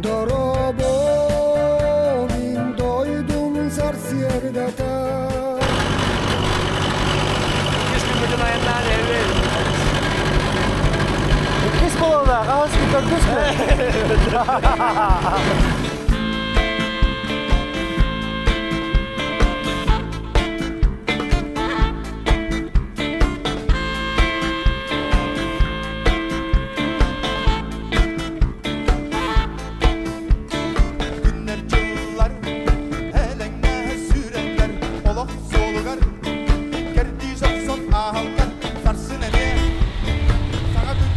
Дорообо, мин дойдум сарсыардата. Иккис күммүтүн айаннаан эбит. Иккис буолла, хаһыс күн, төрдүс күн. Күннэр дьыллар элэҥнэһэ сүүрэллэр олох суолугар кэрдии сохсон ааһаллар сарсын эмиэ саҥа күн.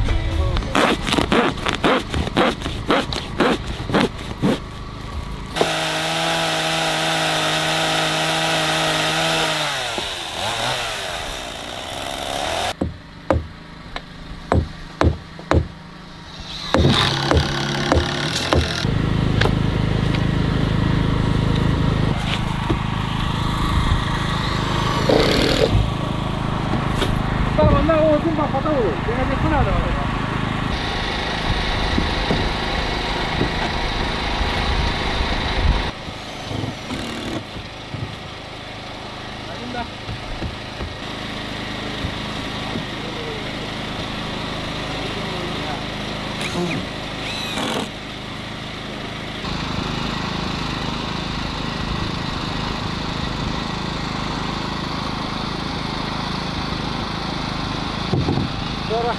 Sonra.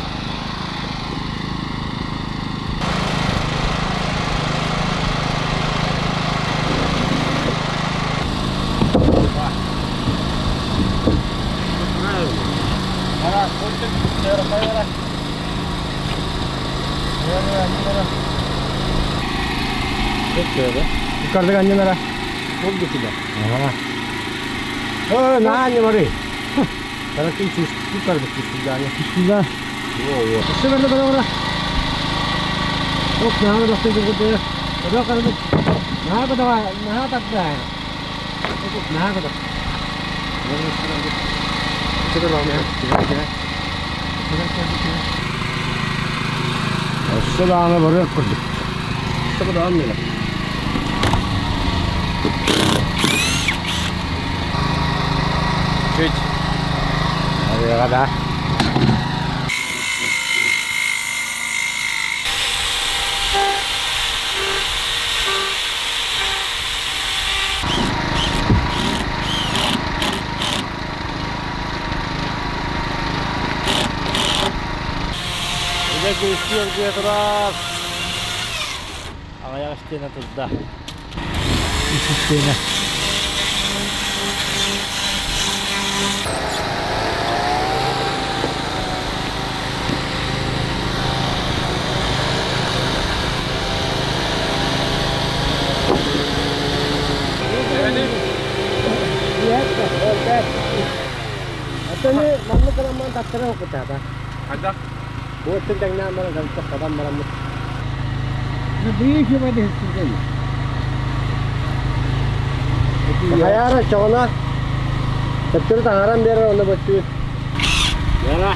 Yukarıda anneler. Ол дикилер. Aa, ne anne var? Каратын чувствую, карбыт чувствую. Bismillah. Өссө бэрдэ бара бара. Ок, наһаа да сылдьыбыт. Ода карбыт. Наһаа да наһаа татта. Наһаа да. Өссө даҕаны барыах курдук. Өссө даҕаны миэнэ. Чуть. Арыаҕа да. Үлэ күөстүү оргуйа турар. Аҕыйах истиэнэ турда. Үс истиэнэ. Атыны маннык гынан таттара окутаата. Хайдах? Бу өттүн тэҥнээн баран тахтатан бараммыт. Хайаара чоҕуна төттөрү таһааран биэрэр онно бөттүүр. Яра.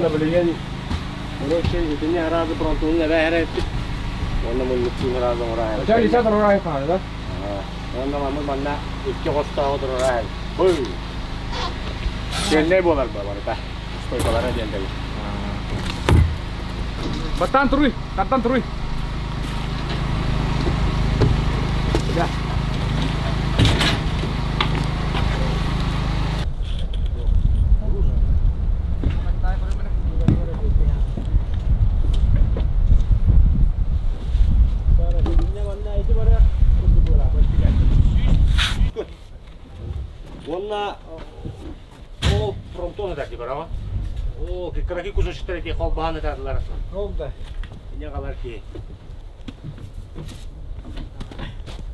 Уонна билигин короче итини араады фронтунун эбэ эрэппит. Уонна муннуктуун араады оҥораайы. Ча лиса турар хааны да? Уонна манна манна икки хостоох турар. Ой. Сенней буолар барыта. Стойкалара диэн дэгит. Баттан туруй, тартан туруй. Да. Уонна ол фронтон этэр бараҕа. Оо, кыракый кусочектар эти холбоһон этардылар. Ол да. Ине қалар ки.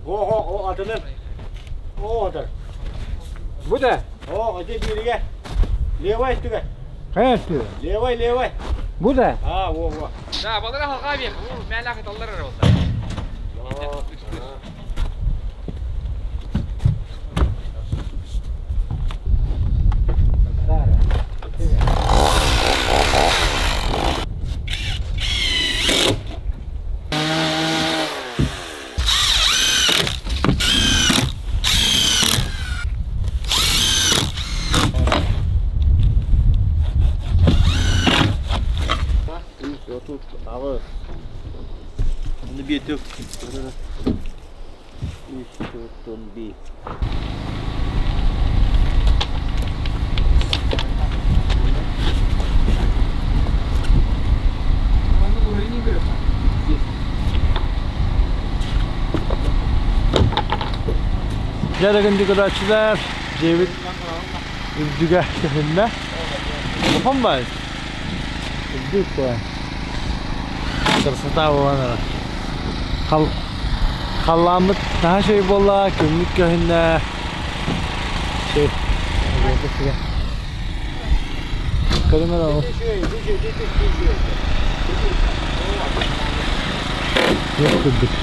О, о, атынын. О, отыр. Бу да? О, ити бириге. Левай түгә. Хайа Левай, левай. Бу да? А, во, во. Да, балара халга бер. Бу мәләк таллар болду. Дьэ күндү көрөөччүлэр, дьиэбит үрдүгэ көһүннэ. Улахан баай. Үрдүк баай. Красота буолан эрэр. Хал халлааммыт наһаа үчүгэй буолла, күммүт көһүннэ. Үчүгэй. Көрүҥ эрэ ол. Туох курдук.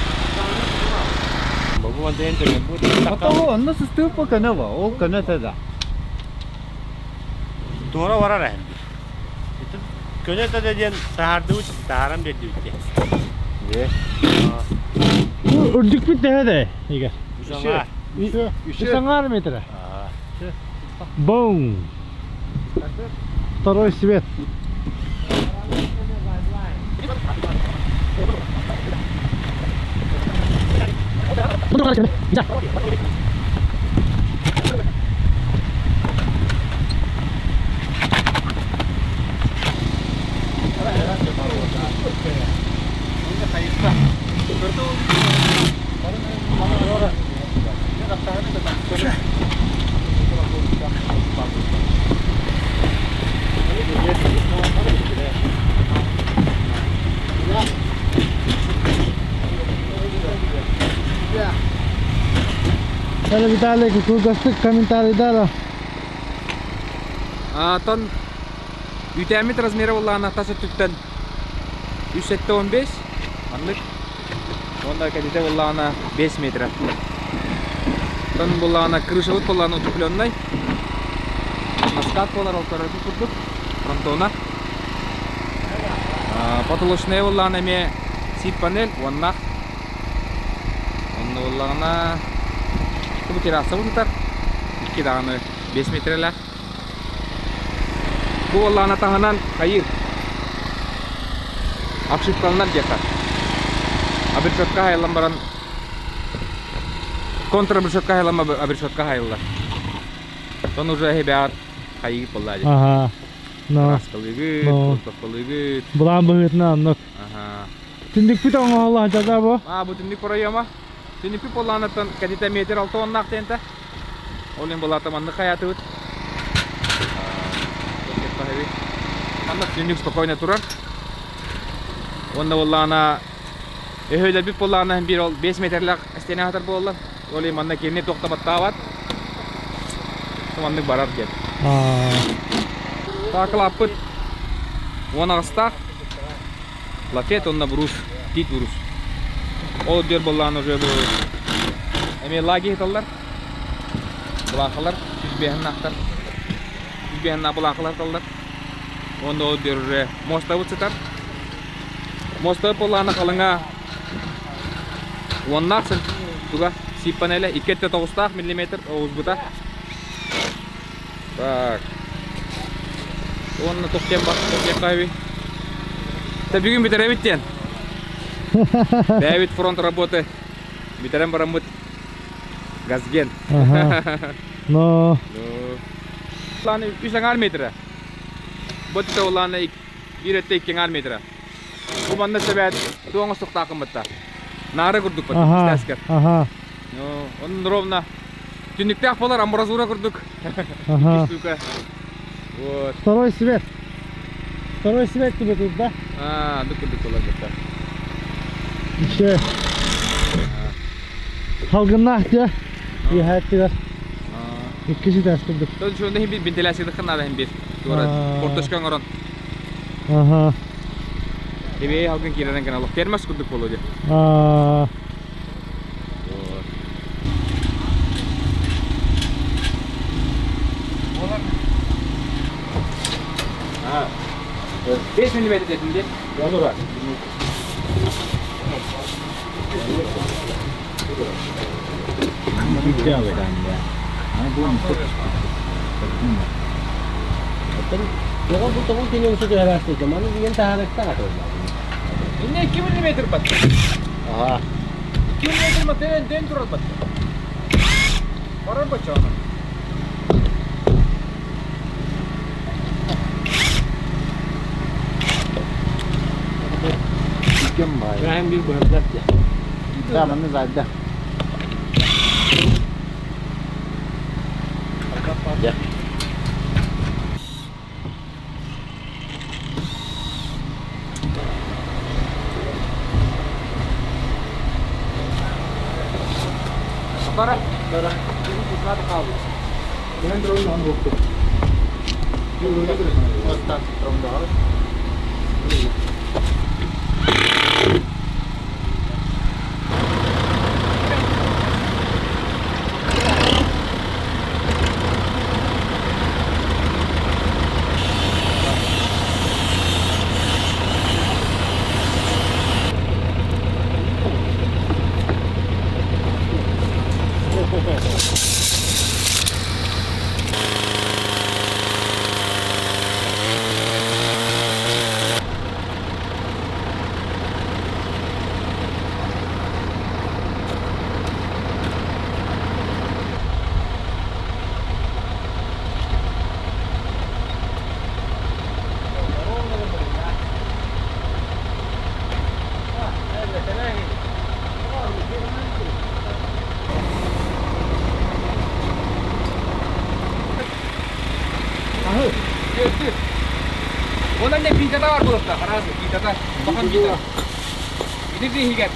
Онно сыстыып көнө бо, ол көнө да. Туора барар эһэм. Көнө да диэн таһаардыбыт, таһааран биэрдибит дии. Үрдүкпүт төһө да Игорь? Үс Үс аҥаар метра. Бум! Второй свет. Hello Виталий, кылгастык комментарийдара. Тон үүтээммит размера буоллаҕына тас өттүттэн 3,75 маннык. Уонна кэтитэ буоллаҕына 5 метра. Тон буоллаҕына крышабыт буоллаҕына утепленнай. Маскат буолар ол көрөргүт курдук фронтона. Потолочная буоллаҕына эмиэ сип панель уонна онно буоллаҕына бу террасабыт ытар икки даҕаны 5 метрэлээх. Бу буоллаҕына таһынан хайыыр обшивкаланар диэххэ. Обрешетка хайыллан баран контробрешетка хайыллан обрешетка хайыллар. Тон уже эһибэҕэр хайыыр буоллаа дии. Ага. Но. Краскалыгыт, Но. куртахталыгыт. Былаан быһыытынан оннук. Ага. Түннүкпүт оҥоһуллан дьада бу. А, бу түннүк проема. Түннүкпүт буоллаҕынаттан кэтитэ метр алта уоннаах диэнтэ. Ол иһин булаата маннык хайаатыбыт. Маннык түннүк спокойно турар. Уонна буоллаҕына өһөөлөрбүт буоллаҕына биир ол 5 метрлээх стена хатар буолла. Ол иһин манна кини туох да баттаабат. Маннык барар диэн. Таакылааппыт уон аҕыстаах. Лафет уонна брус, тиит брус. Ол диэр буоллаҕына уже бу эмиэ лаги ыыталлар. Былаахалар, 105 ахтар. 105 былаахалар ыыталлар. Уонна ол биэр муостабыт сытар. Муостабыт буоллаҕына халыҥа уоннаах туга сип панеля 2,9 миллиметр оҕузбута. Так. Уонна туох диэн бар, туох диэн хаһабый? Та бүгүн бүтэрэбит диэн. Бэйэбит фронт работы бүтэрэн бараммыт газген. Но. Улааны үс аҥаар метра. Бу өттө улааны биир өттө икки аҥаар метра. Бу манна сэбээт туох оҥостуохтааххын батта. Наара курдук батта, истээскэр. Ну, он ровно түннүктээх болар амбразура курдук. Икки штука. Вот. Второй свет. Второй свет тебе тут, да? А, ну курдук болар батта. Еще. Халгыннаах дьэ. Иһээттилэр. Икки ситээс курдук. Тон шунда хим бир вентиляциядыхын надо хим бир. Туора корточка оҥорон. Аха. Эбээ халгын киирэрэн гына термос курдук болуо дии. Аа. Бес миллиметр дедим дии. Тоҕо бу тоҕо кини усту түһэрээхтик маны деген таһаарыктаах атыллар. Инне 2 миллиметр батта. Ага. 2 миллиметр матын ден турар батта. Барар баччаҕына. Бэһэн биир быһырдар дии. Да, манна зайда. Бара. Бара. Онон не биитата бар буолуохтаах, араас биитата, улахан биитэ. Ити иһигэр.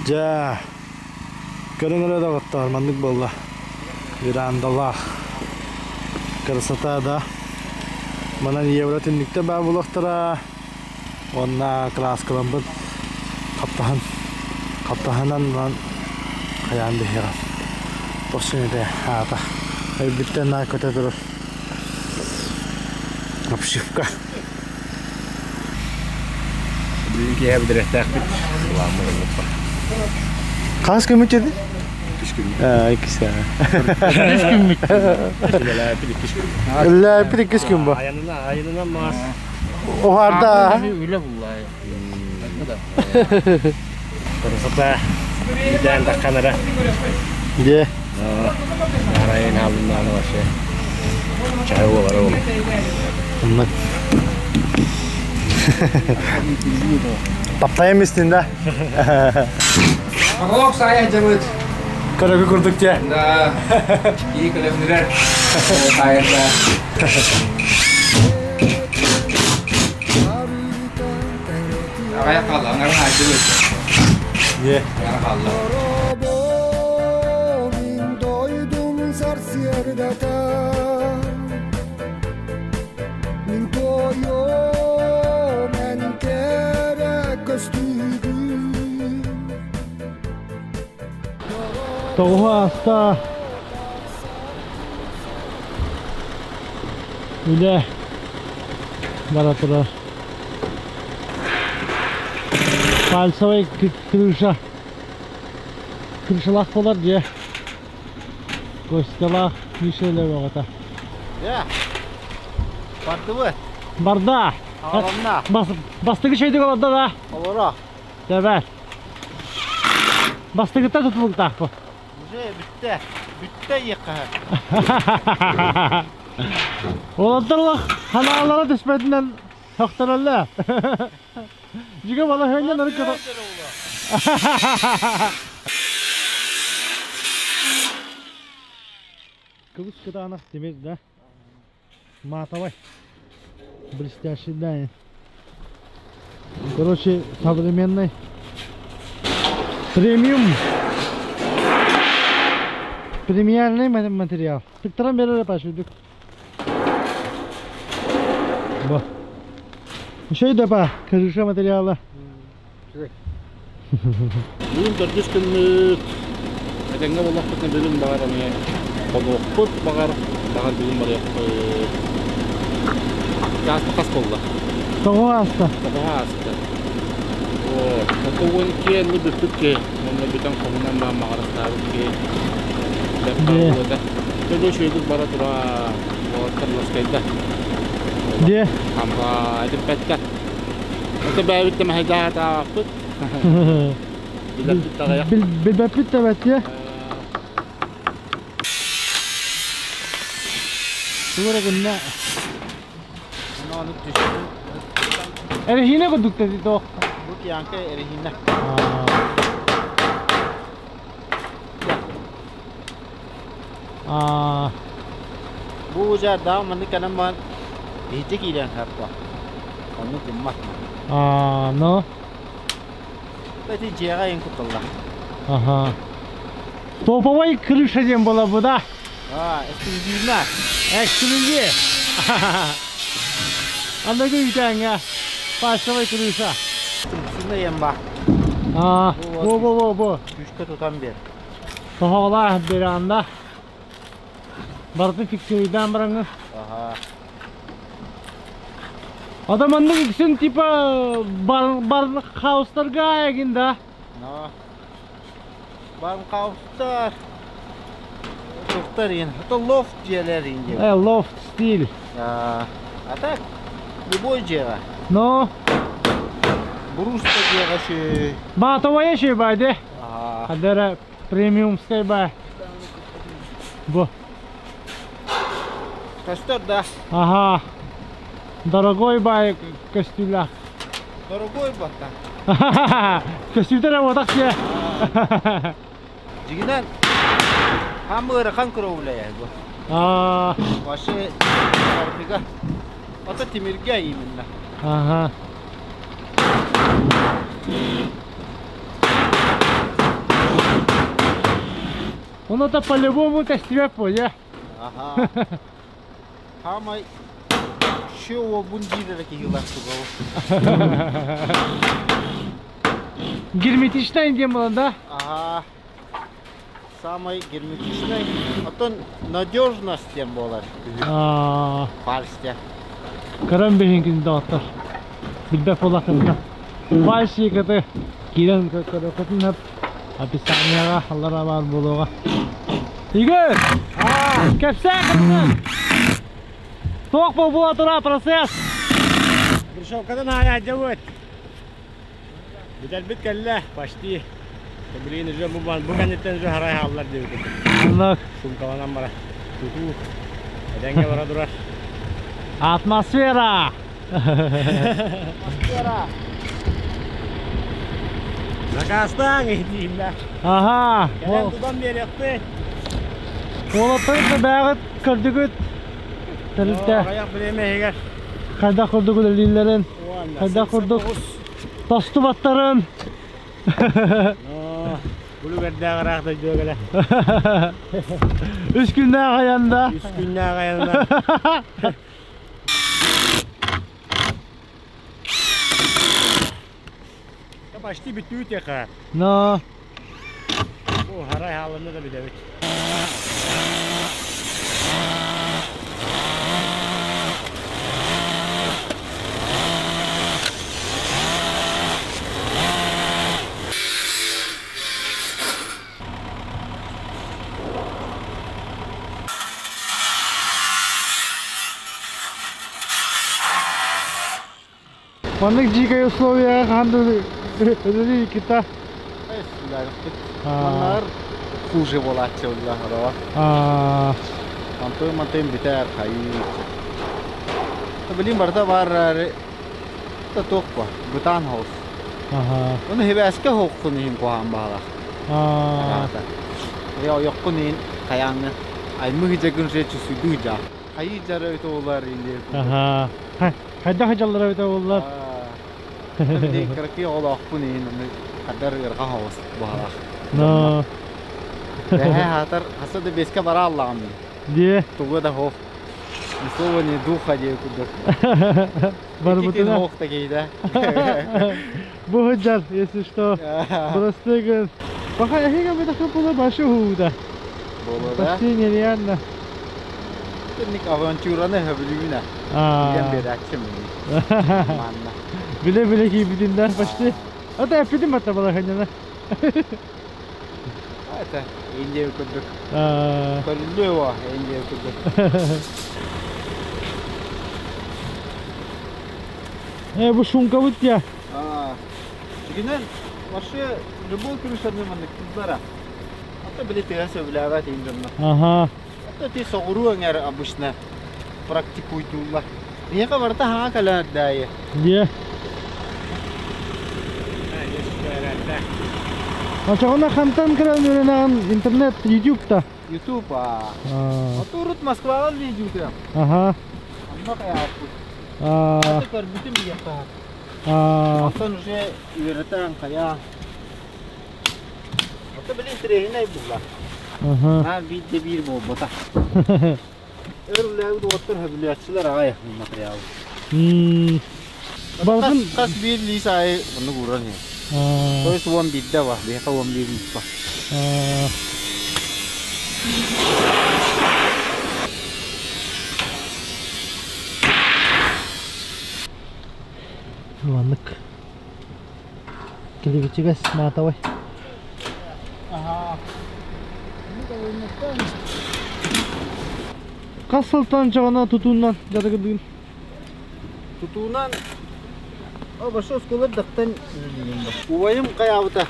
Дьэ, көрүҥ эрэ доҕоттоор, маннык буолла. Верандалаах. Красота да. Манан евро түннүктэ баар буолуохтара. Уонна краскаламмыт хаптаһын хаптаһынан ылан хайаан биһиэхэ тохсун этэ аата өйбүттэн наа көтө турар обшивка Бүгүн киэһэ бүтэрээхтээхпит. Былааммыт оннук бар. Хас күммүт деді? Иккис күммүт. Иккис Иккис күммүт. Үлэлээппит иккис күн. Үлэлээппит иккис күн бу. Айанына, айанына маас. Уһаарда. Үлэ булла. Красота. Идээн тахханара. Где? Арайын алыннааны вообще. Чай уолара ол. Оннук. Таптайым истин да. Потолок сайа дьабыт. Көрөгү курдук те. Да. Кии көлөмнүрэр. Сайырда. Аҕай хаалла, аңарын аайдыбыт. Не? Аңара хаалла. Мин тойом эн кэрэ көстүүгүн Тоҕуһу ааста үлэ бара турар. Пальцевай крыша. Крышалаах буолар дьиэ. Костялаах Мишеле бөҕөтө. Дьэ, бардыбыт. Барда. Аҕаланна. Бастакы шейдик олордо да. Олоро. Тэбэр. Бастакыттан тутулуктаахпын. Уже бүттэ. Бүттэ иэххэ. Уолаттар олох ханаалара түспэтинэн сөхтөрөллөр. Дьигэ балаһыанньа нары көтө. Кыбыс кытаанах тимир да. Матовай. Блестящий да. Короче, современный премиум премиальный материал. Тыктаран берер пашудук. Бу. Еще да па, крыша материала. Бүгүн төрдүс күммүт. Этэҥҥэ буоллахпытына бүгүн баҕар эмиэ хонуохпут баҕар, баҕар бүгүн барыахпыт. Чааста хас буолла? Тоҕо ааста? Тоҕо ааста. Вот. Ото уон икки бүппүт ки. Уонна бүтэн хомунан баан маҕарастаабыт ки. Бэрт Төлө үчүгэйдик бара тура. Уолаттар ласкайда. Де? Хамра этиппэттэр. Это бэйэбит да мэһэйдэһэ Билэрбит даҕайах. Билбэппит да бэттиэ. Тугу гынна? Эрэһиинэ курдук да тоох. Бу киянка эрэһиинэ. Аа. Бу ужардаах маннык кэлэн баран иһирдьэ киирэн хаппа. Оннук гыммат. Аа, но. Ити дьиэҕэ иҥ кутталлар. Аха. Топовой крыша диэн буолар бу да? Аа, эксклюзивно. Эксклюзив. Аныгы үүтээҥҥэ пальцевой крыша. Тумсуна иэн ба. Аа, бу бу бу бу. Күүскэ тутан бер. Тоһоҕолоох веранда. Барытын фиксируйдаан бараҥҥын. Аха. Ата маннык үксүн типа бар, бар хаустарга эгин да. Но. Бар хаустар. Тухтар иин. Это лофт дьиэлэр иин диэн. Лофт стиль. А так любой дьиэҕэ. Но. Буруста дьиэҕэ ши. Матовая ши байды. Хадара премиумскай ба. Бу. Көстөр да. Ага. Дорогой бай көстүүлээх. Дорогой батта. Көстүүтэ работах дьэ. Дьигинэн хам ыарахан кровля бу. А. Вообще арфига. Это тимиргэ именно. Ага. Он это по-любому костюме поня. Ага. Хамай шоу бун диирэ киһилэр тугау. Герметичный диэн буолан да? Ага. Самый герметичный. Оттон надежность диэн буолар. Фальстя. Көрөн биһиҥкин доҕоттор. Билбэт буоллаххытына. Фальсикаты киирэн көрөххүтүн описанияҕа аллара баар буолуоҕа. Игорь! Кэпсээ кытын! Туох буолуо тура процесс? Грушевкадан аайаадьабыт. Бүтэрбит кэллэ, почти. Блин, уже бу, бу кэнниттэн уже харай хааллар диэбит. Аннык. Сумкаланан бара. Тутуу. Эдэҥҥэ бара турар. Атмосфера! Атмосфера! Заказтаан иһитииммэ. Аха. Кэлэн тутан биэриэхпит. Уолаттар бэҕит көрдүгүт. Тэрилтэ. Аҕыйах бириэмэ иһигэр. Хайдах курдук үлэлииллэрин, хайдах курдук тостубаттарын. Үлүгэрдээх ыраах дойдуга кэлэ. Үс күннээх айанда. Үс күннээх айанда. Почти бүтүү тиэхэ. Но. Бу харай хаалынна да билэбит. Маннык дьиикэй условияҕа хаһан да үлэлии кита. Маннаар хуже буолааччы уллаһарова. Онтон мантан бүтээр хайыы. Билин барыта баар туох ба бытаан хаус. Оны хибээскэ хоққун иһин куһаан баалах. Я ойоххун иһин хайааҥҥа аймы хижэгин же чүсүдүү жа. Хайыы жара өтө олар инде. Хайдах дьаллара эбитэ буоллар. Билин кыракый оҕолоохпун иһин аны хадар ыарҕа хаус баалах. Но. Бэһэ хаатар хаса да бэскэ бара аллаҕым. Дие. Тугу да хоох. Ни слова, ни духа диye курдук. Барбытына. Ох такие, Бу сылдьар, если что. Простыгын. Пока эһигэ бытахы була башы хууда. Боло да. Почти нереально. Ник авантюраны хөбүлүүнэ. Билэн биэрээччим. Манна. Биле-биле киирбитиннэр почти. Ата эппитим батта балаханньана. Это Индия курдук. Көрүллүө во Индия курдук. Бу шумкабыт я. Дьигинэн вообще любой крышаны маннык тыллара. Ата били тыа сөбүлээбэт иин дьонно. Ага. Ата ти соҕуруу эҥэр обычно практикуйдууллар. Биһиэхэ барыта хаҥа кэлэн эрдээйи. Дьэ. Очоҕуна хантан кэлэн үөрэнэҕин интернет, YouTube та? YouTube а. Ото урут Москваҕа видео Аха. Онно хайааппыт. Аты көрбүтүм диэххэ. Онтон уже үөрэтэн хайа. Ото били интэриэһинэй булла. Аха. Аа биир биир буолбата. Өр үлээбит уоттар хөбүлүөччүлэр аҕай материал. Барытын Хас биир лиис аайы оннук ууран иһэр. То есть уон биирдэ ба, биһиэхэ уон биир лиис ба. Маннык килибичигэс маатабай. Аха. Хас сылтан чаҕына тутуунан дьарыгырдыгын? Тутуунан обошо оскуола дактан убайым хайаабыта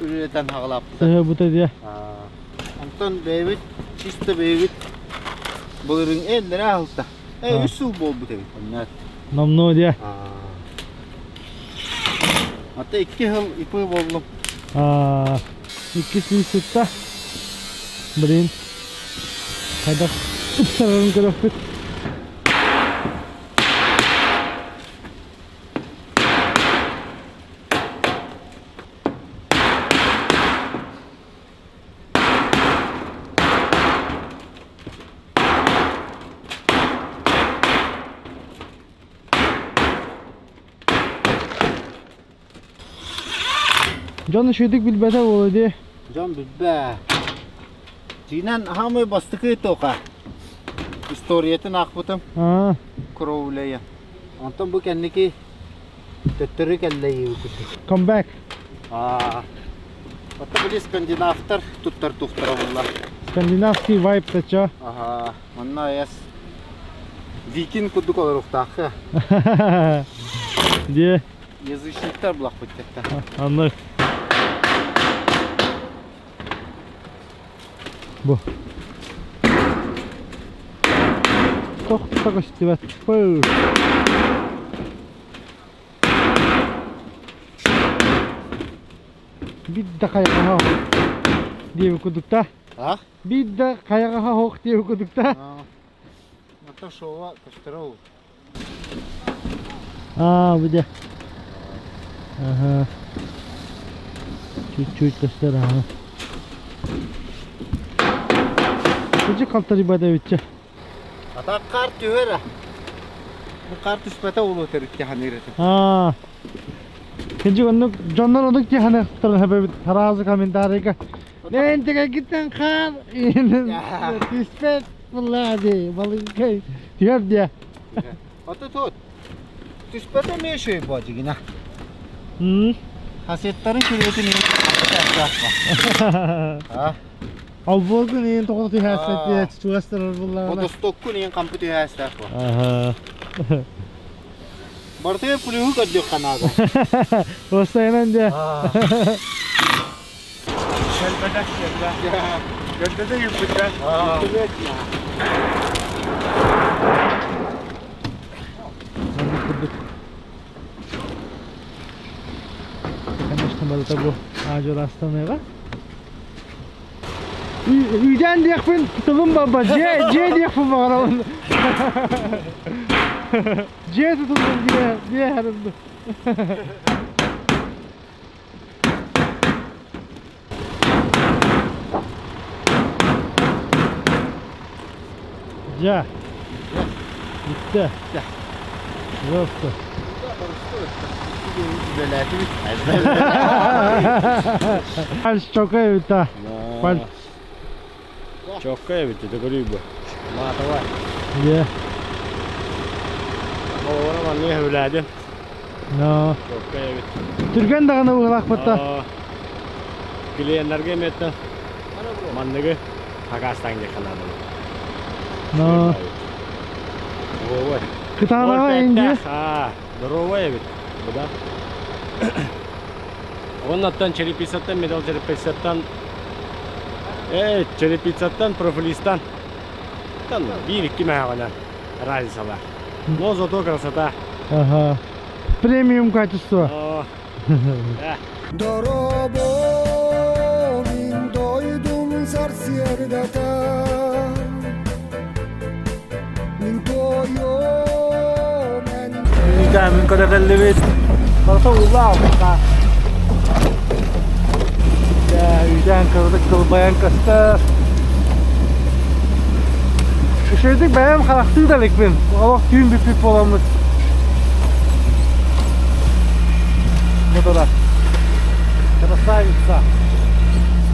үлэлэтэн хаҕалааппыта. Сыһыабыта диэ. Онтон бэйэбит чисто бэйэбит былырыын эллэрэ аһылта. Э үс сыл буолбут эбит. Оннук. Номнуо диэ. Ата икки сыл ипы боллум. Икки сыл сытта. Блин. Хайдах ыпсарарын көрөхпүт. Дьон үчүгэйдик билбэтэ буолуо дии. Дьон билбэ. Дьиҥинэн хаамай бастакы тока. Историятын аахпытым. Аа. Кроулэйэ. Онтон бу кэнники төттөрү кэллэйии курдук. Comeback. Аа. Оттон били скандинавтар туттар туохтара буолла. Скандинавский вайб тача. Аха. Манна эс викинг курдук олоруохтаахха. Дьэ. Язычниктар булахпыт кэтта. Аннык. Бу. Тохто көстүбэт. Пыл. Бидда хайаҕаһа диэби кудукта. А? Бидда хайаҕаһа хоох диэби кудукта. Ата шоуа көстөрө Аа, бу дьэ. Аха. Чуть-чуть көстөр аха. Кыжы халтарыйбат эбитчэ. Ата хаар түһэр Бу хаар түспэтэ улуу төрүккэ ханыыр этим. Аа. Кыжы оннук дьоннор оннук дии ханыахтарын хэбэбит таразы комментарийга. Мен тегегиттен хаар түспэт булла дии балыгай түһэр диэ. Ата тут түспэтэ эмиэ үчүгэй буо дьигинэ. Хасеттарын күрүөтүн иһин Албуоргун иһин тоҕо түһээспэт чугастырар буллаҕына. Водостоккун иһин хампы түһээстээх буо. Бартыга плюһу көрдүөххэ наада. Постоянно дьэ. Кэлбэтэх кэллэ. Кэлбэтэ юппута. Маннык курдук. Конечно, барыта бу аадьур астаныаҕа. Үүдээн диэхпин тылым барба, дьиэ, дьиэ диэхпин баҕарабын. Дьиэ тутуллун дьиэ, дьиэ харынды. Дьэ. Бүттэ. Пожалуйста. Чокой эбит Паль. Чоккай эбит, это көрүй бу. Маатавай. Дьэ. Олора манныга хөбүлээтим. Но. Чоккай эбит. Түргэн даҕаны уһулаахпытта. Клиеннарга эмиэттэн манныгы хакаастаан диэххэ наада. Но. Здоровай. Кытаанаҕа инди. Здоровай эбит. Буда. Оннаттан черепицаттан, металл черепицаттан, э, черепицаттан, профилистан, там биир-икки мэһэҕинэн разница бар. Но зато красота. Ага. Премиум качество. Дорообо мин дойдум сарсыардата Мин туойуом эн Мин көрө Барыта улаалта. Үйден кырдык кылбайан көстөр. Үчүгэйдик бэйэм харахтыы да иликпин. Олох түүн бүппүт буоламмыт. Бу тура. Красавица.